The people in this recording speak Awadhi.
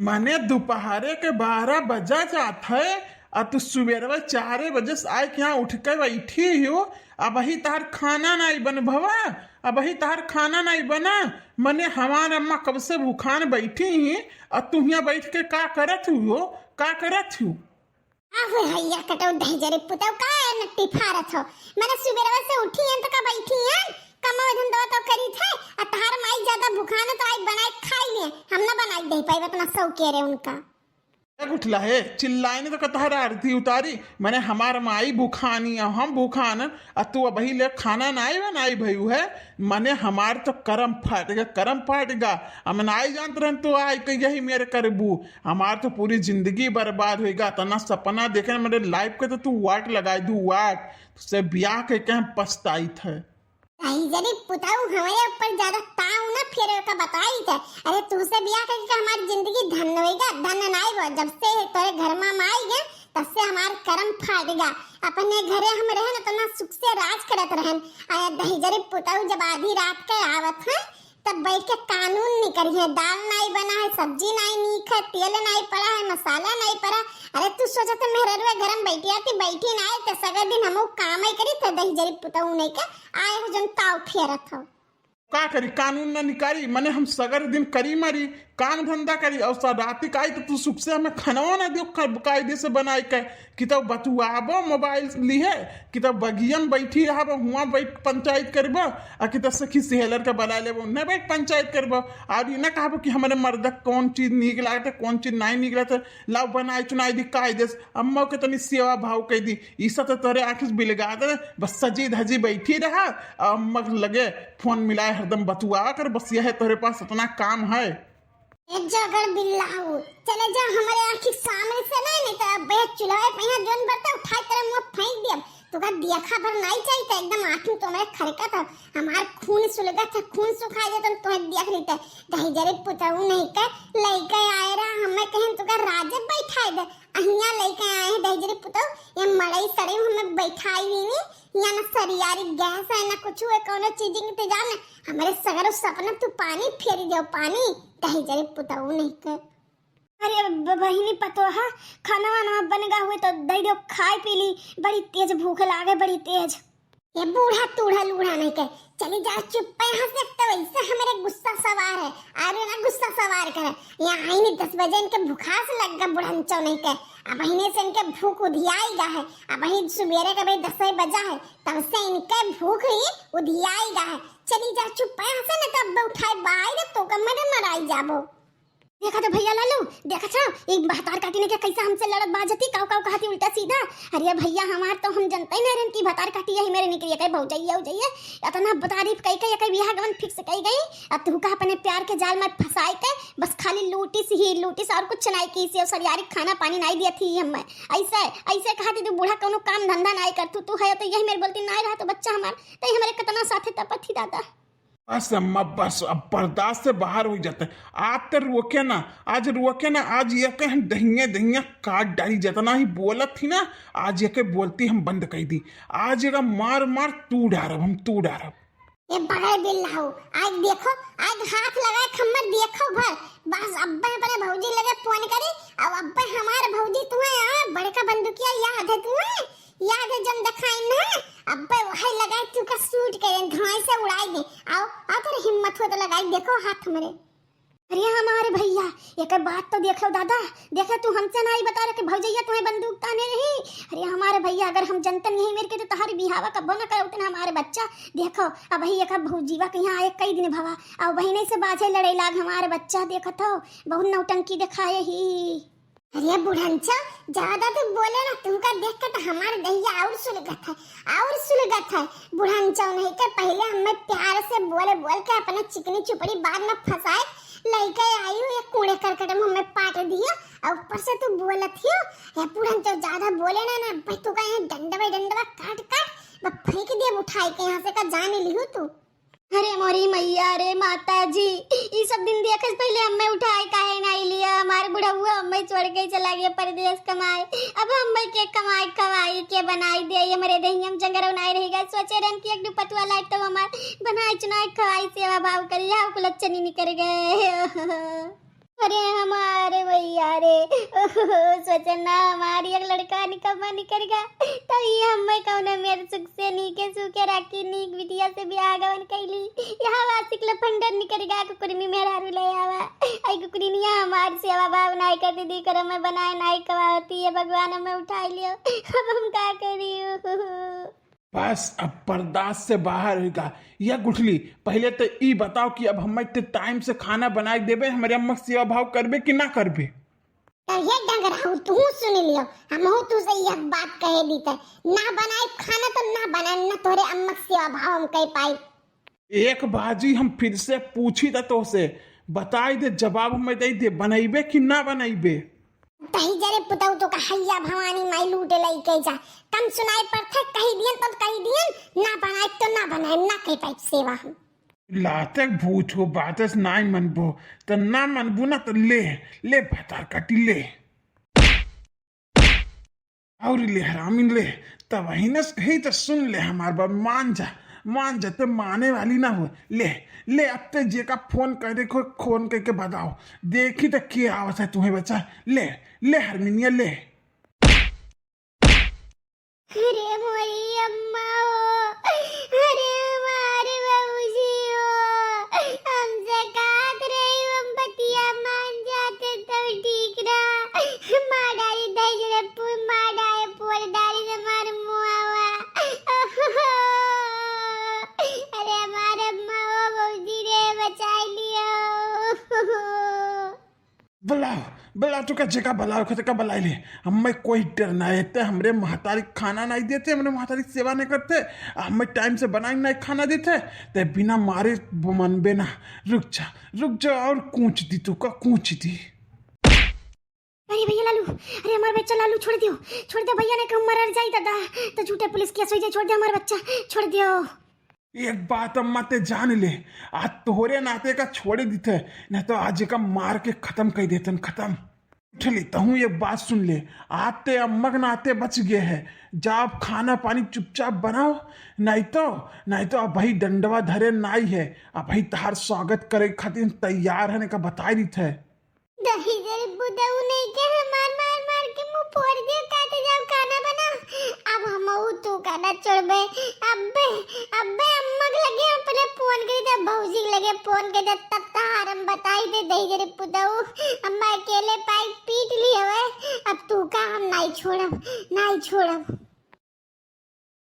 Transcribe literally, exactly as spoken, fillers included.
मने दुपहरे के बारह बजा जात है, आ तू सुबेरवा चारे बजे से आए के यहाँ उठ के बैठी हो, अबही तहार खाना नाई बन भवा, अबही तहार खाना नाई बना। मने हमार अम्मा कब से भूखान बैठी ही, आ तू हियाँ बैठ के का करत हो, का करत हो? आहो हैया कटो दहिजरी पुतौ का नट्टी फारत हो? मने सुबेरवा से उठी हैं तो का बैठी हैं? कमवा धंधवा तो करी थे, आ तहार माई ज्यादा भूखान तो आई बनाए खाई ले, हम ना बनाए दे पाई उतना सौ के रे उनका। ए गुठला है, चिल्लाए ने तो का तहार आरती उतारी, मने हमार माई भूखानी है, हम भूखान, आ तू अबही ले खाना नाई बनाई भयू है, मने हमार तो करम फाटेगा, करम फाटेगा। हम नाई जानत रहन तू आई के यही मेरे करबू, हमार तो पूरी जिंदगी बर्बाद होइगा। इतना सपना देखे ना मेरे लाइफ के, तो तू वाट लगाई दू वाट, तुझसे ब्याह के के हम पछताइत है। दहिजरी पुताऊ हमारे ऊपर ज्यादा ताव ना फेरे का बताई थे। अरे तुझसे ब्याह करके हमारी जिंदगी धन होइगा, धन नाई वो। जब से तोरे घर में हम आई गए, तब से हमार करम फाट गया। अपने घरे हम रहन, इतना सुख से राज करत रहन। आया दहिजरी पुताऊ जब आधी रात के आवत है, तब बैठ के कानून निकरी है। दाल नाई बना है, सब्जी नाई नीक है, तेल नाई पड़ा है, मसाला नाई पड़ा। अरे तू सोचा तो मेहररुआ घर में बैठी आती, बैठी ना आए तो सगरे दिन हमहू काम ही करी थे, दहिजरी पुताऊ नहीं के आए हो जन ताव फेरत हो। का करी, कानून ना निकारी, मने हम सगरे दिन करी मारी, काम धंधा करी, और सा रात के आई तो तू सुख से हमें खाना ना दियो, का-, कायदे से बनाए के, कि तब बतुआबो मोबाइल लिहे, कि तब बगियम बैठी रहबो, हुआं बैठ पंचायत करबो, आ कि तब सखी सहेलर के बला लेबो, न बैठ पंचायत करबो। और ये ना कहबो कि हमारे मर्द कौन चीज नीक लागत है, कौन चीज नाई नीक लागत है, लाओ बनाए चुनाई दी कायदे से, अम्मा के तनी सेवा भाव कह दी, ई सब तो तोरे आँखी से बिलगा दे, बस सजी धजी बैठी रहा, आ अम्मा के लगे फोन मिलाए हरदम बतुआ कर, बस यह तोरे पास इतना काम है। ए जगड़ बिल्लाऊ, चले जा हमारे आँखी सामने से नहीं, नहीं तो अब यह चूल्हा पे यहाँ जोन बरता उठाए तेरा मुँह फेंक दिया। तोका देखा भर नहीं चाहिए तो एकदम आँखी तो मेरे खरकत है, हमार खून सुलगत है, खून सुखा जाता तो तुम्हें देख लेते। दहिजरी पुतऊ नहीं के लइके आए रहा, हमें कहें तोका राजे बैठाए दे, अहिया लइके आए हैं दहिजरी पुतऊ, ये मड़ई सड़ई में हमें बैठाई ही नहीं, यहाँ ना सरियारी गैस है ना कुछ है, कौनो चीज के इंतजाम नहीं। हमारे सगरो सपना तू पानी फेरी दे पानी, दहिजरी पुतऊ नहीं के। अरे ब-, बहिनी पतोहा, खाना वाना बन गा हुए तो दे दो, खाए पी ली, बड़ी तेज भूख लागे, बड़ी तेज। ये बूढ़ा तूढ़ा लूढ़ा नहीं के, चली जा चुप पे यहाँ से, तो ऐसे हमारे गुस्सा सवार है, अरे ना गुस्सा सवार करे। यहाँ आई नहीं दस बजे इनके भुखास लग गा बुढ़ंचो नहीं के, अब इन्हें से इनके भूख उधियाई गा है, अब वही सुबेरे के भाई दस बजा है, तब से इनके भूख ही उधियाई गा है। चली जा चुप पे यहाँ से, नहीं तो अब उठाए बाई रे तो कमरे मराई जाबो। देखा तो भैया लालू, देखा छा, एक भतार काटी ने के कैसा हमसे लड़त बाजती, काव काव कहती उल्टा सीधा। अरे भैया हमार तो हम जनते नहीं रहन कि भतार काटी यही मेरे निकली, कहे भौजैया उजैया, इतना तारीफ कई के, कहे बियाह गवन फिक्स कई गई। अब तू का अपने प्यार के जाल में फंसाई के, बस खाली लूटिस ही लूटिस और कुछ नहीं की, से सरियारी खाना पानी नहीं दिया थी हम। ऐसे, ऐसे कहती तू बूढ़ा कौनो काम धंधा नहीं कर, तू, तू है तो यही मेरे बोलती नहीं रहा तो बच्चा हमार, तो हमारे कितना साथे तपत थी दादा। बस अम्मा, बस, अब बर्दाश्त से बाहर हो जाता है। आज तो रोके ना, आज रोके ना, आज ये के हम दहिया दहिया काट डाली। जितना ही बोलत थी ना, आज ये के बोलती हम बंद कर दी। आज ये का मार मार तू डारब, हम तू डारब। ये बगल बिल्लाऊ, आज देखो, आज हाथ लगाए खम्मर देखो भर। बस अब्बे अपने भौजी लगे फोन करी, अब अब्बे हमार भौजी तुम्हें यहाँ बड़का बंदूकिया याद है तुम्हें? याद है जब दिखाई ना, अब्बे वही लगाई तू का सूट के धुआं से उड़ाई दे। आओ, आओ, तेरे हिम्मत हो तो लगाई, देखो हाथ हमरे। अरे हमारे भैया, एक बात तो देखो दादा, देखो तू हमसे ना ही बता रहे कि भौजैया तुम्हें बंदूक ताने रही। अरे हमारे भैया, अगर हम जनतन यही मेर के तो तहारी बिहावा कब्बो ना करौतन हमारे बच्चा। देखो, अब ही एक भौजीवा के यहाँ आए कई दिन भवा, अब वही नहीं से बाजे लड़े लाग हमारे बच्चा। देखो तो बहुत नौटंकी दिखाए ही। अरे बुढ़ंचा, ज्यादा तू बोले ना, तुमका देख के तो हमार दहिया और सुलगत है, और सुलगत है। बुढ़ंचा नहीं के पहले हमें प्यार से बोले बोल के अपने चिकनी चुपड़ी बात में फंसाए, लइके आई हूँ एक कूड़े करकट में हमें पाट दियो, और ऊपर से तू बोलत हियो। ए बुढ़ंचा, ज्यादा बोले ना, ना भाई तू का यहाँ डंडवा डंडवा काट काट बस फेंक दिया उठाई के यहाँ से, का जान लिहू तू। अरे मोरी मैया रे माता जी, ई सब दिन देखे से पहले हमें उठाए काहे नहीं लिया? हमारे बुढ़ऊ हमें छोड़ के चला गया परदेश कमाए। अब हमें के कमाई खवाई, के बनाई दे? ये हमारे दहिया में जंगरो नहीं रहेगा। सोचे रहन कि एक दुपटुआ लाइफ तो हमार बनाए चुनाए खवाई, सेवा भाव करी, यहाँ कुल अच्छे नहीं निकल गए। अरे हमारे भैया रे, ओहो, सोचन ना हमार एक लड़का निकम्मा निकरिगा, तब ई हम्मे कौनो मेर सुख से नीके सूखे राखी, नीक बिटिया से बियाह गवन कैली। यहाँ वासिक लफंडर निकरिगा, कुकुरमी मेहरारू ले आवा। आई कुकुरनिया हमार सेवा भाव नाई करती, दी करम में बनाए नाई कवावती है, भगवान हमें उठाई लियो। अब हम का करी? ओहो। बस, अब बर्दाश्त से बाहर होइगा। या गुठली, पहिले तो ई बताओ कि अब हमें ते टाइम से खाना बनाए देबे, हमरे अम्मा के सेवा भाव करबे कि ना करबे? तो ये डंगराऊ, तू सुन लियो, हमहू तू से एक बात कहे दी थे, ना बनाए खाना तो ना बनाए, ना तोरे अम्मा के सेवा भाव हम कर पाई। एक बाजी हम फिर से पूछी त तोसे, बताई दे, जवाब हमें दे दे, बनैबे कि ना बनैबे? तही जरे पुतऊ तो कहैया भवानी माई लूटे लइके जा। कम सुनाई पड़थे, कही दियन तब कही दियन, ना बनाए तो ना बनाए, ना कह पाइब सेवा हम। लाते भूत हो, बातस नाई मनबो, त ना मनबो ना त ले, ले भतार काटी ले। और ले हरामिन ले, तब वही न कही त सुन ले हमार बात, मान जा, मान जा, ते माने वाली ना हो। ले, ले अब ते जेका फोन करे को फोन करके बताओ, देखी त के आवत है तुम्हें बच्चा। ले, ले हरमिनिया ले। अरे मोरी अम्मा हो, अरे हमारे बाबूजी हो, हमसे कहत रही हम बतिया मान जाते तब ठीक रहा। मार डाली दही जरा पू-, मार डाले पोर डाली से मार मुआवा। अरे हमारे अम्मा हो बाबूजी रे, बचाई लियो। बुलाओ, बुलाओ, तू का जगह बुलाओ, का जगह बुलाए ले। हमें कोई डर ना है, ते हमरे महतारी खाना नहीं देते, हमरे महतारी सेवा नहीं करते, हमें टाइम से बनाए नहीं खाना देते, ते बिना मारे मनबे ना। रुक जा, रुक जा, और कूच दी तू का, कूच दी। अरे भैया लालू, अरे हमार बच्चा लालू छोड़ दियो, छोड़ दियो भैया, नहीं कहूँ मरर जाई दादा, तो झूठे पुलिस केस हो जाए, छोड़ दियो हमार बच्चा, छोड़ दियो। एक बात अम्मा ते जान ले, आज तोहरे नाते का छोड़े दीते, नहीं तो आज एका मार के खत्म कर देतन, खत्म। उठली, तहूँ एक बात सुन ले, आज ते अम्मा के नाते बच गए है, जा अब खाना पानी चुपचाप बनाओ, नहीं तो, नहीं तो अबही डंडवा धरे नाई है, अबही तहार स्वागत करे खातिर तैयार है, का बताई दीत है। दही जरे बुदऊ नहीं के हमार मार मार के मुंह फोड़ दियो, कहते जाओ खाना बना। अब हमहू तू का ना छोड़बे। अब्बे, अब्बे अम्मा के लगे अपने फोन करी दे, भौजी के लगे फोन करी दे, तब तहार हम बताई दे दही जरे पुदऊ। अम्मा अकेले पाई पीट ली हवे, अब तू का हम नाई छोड़ब, नाई छोड़ब।